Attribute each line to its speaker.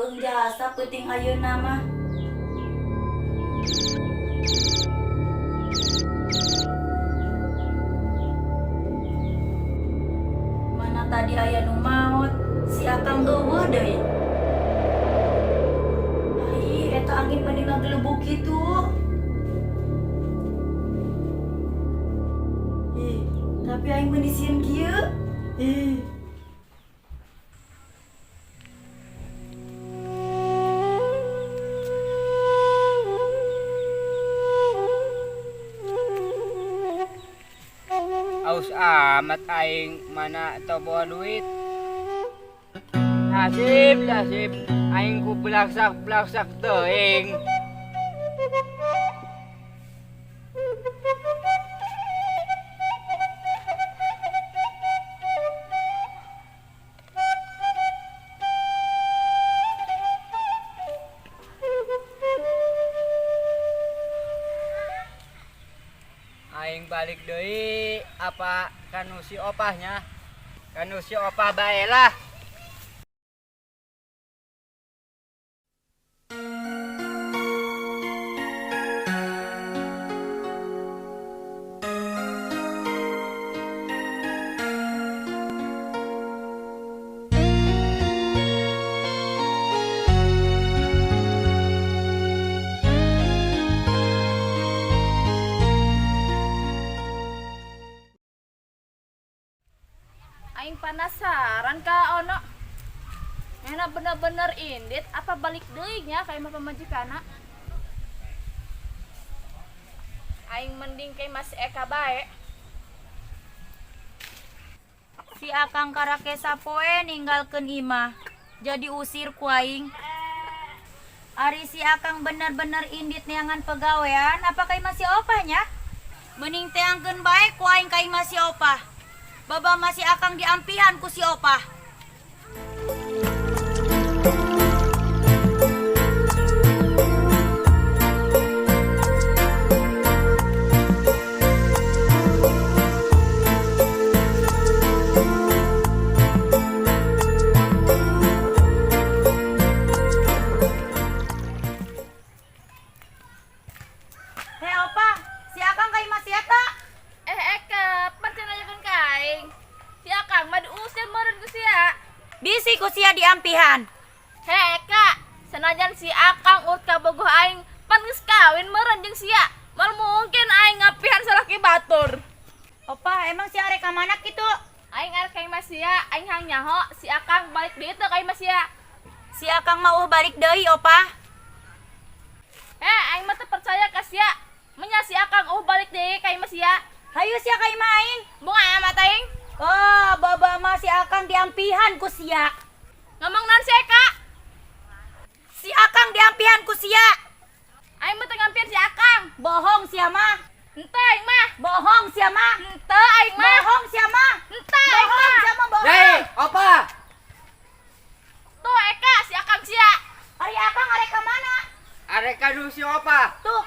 Speaker 1: Kapeung jasa peuting ayeuna mah. Mana tadi aya nu maot, si Akang euweuh deui. Ai, eta angin meni ngagelebug kitu. Ih, tapi aing meuni sieun kieu. Ih.
Speaker 2: Aus amat aing, mana teu bawa duit. Nasib, nasib, aing ku belaksak-belaksak teuing. Aing balik deui apa kanu si opahnya? Kanu si opah bae lah.
Speaker 3: Aing penasaran ka Ono. Enak bener-bener indit apa balik deui nya ka imah pamajikanna? Aing mending ka imah si Eka bae.
Speaker 1: Si Akang karake sapoe ninggalkeun imah. Jadi usir ku aing. Ari si Akang bener-bener indit neangan pegawean apa ka imah si Opah nya? Mending teangkeun bae ku aing ka imah si Opah. Baba masih Akang diampihan ku si Opah. Hei Opah, si Akang ka imah si eta.
Speaker 3: Eh Eka, pan cenah nanyakeun ka aing. Si Akang mah diusir meureun ku sia.
Speaker 1: Bisi ku sia diampihan.
Speaker 3: Hei Eka, sanajan si Akang urut kabogoh aing, pan geus kawin meureun jeung sia. Moal mungkin aing ngapihan salaki batur.
Speaker 1: Opah, emang si arek ka mana kitu?
Speaker 3: Aing arek ka imah sia, aing hayang nyaho si Akang balik deui teu ka imah sia.
Speaker 1: Si Akang mah euweuh balik deui, Opah.
Speaker 3: Eh, aing mah teu percaya ka sia. Menya si Akang euweuh balik deui ka imah sia.
Speaker 1: Hayu sia ka imah aing.
Speaker 3: Bunga amat aing.
Speaker 1: Oh, baba mah si Akang diampihan ku sia.
Speaker 3: Ngomong naon si Eka?
Speaker 1: Si Akang diampihan ku sia.
Speaker 3: Aing mah teu ngampihan si Akang.
Speaker 1: Bohong sia mah.
Speaker 3: Henteu aing mah.
Speaker 1: Bohong sia mah.
Speaker 3: Henteu aing mah.
Speaker 1: Bohong sia mah.
Speaker 3: Henteu aing
Speaker 1: Bohong
Speaker 3: mah.
Speaker 1: sia mah bohong.
Speaker 2: Hei, Opah.
Speaker 3: Tuh Eka si Akang sia.
Speaker 1: Ari Akang arek ka mana?
Speaker 2: Arek kanu si Opah.
Speaker 1: Tuh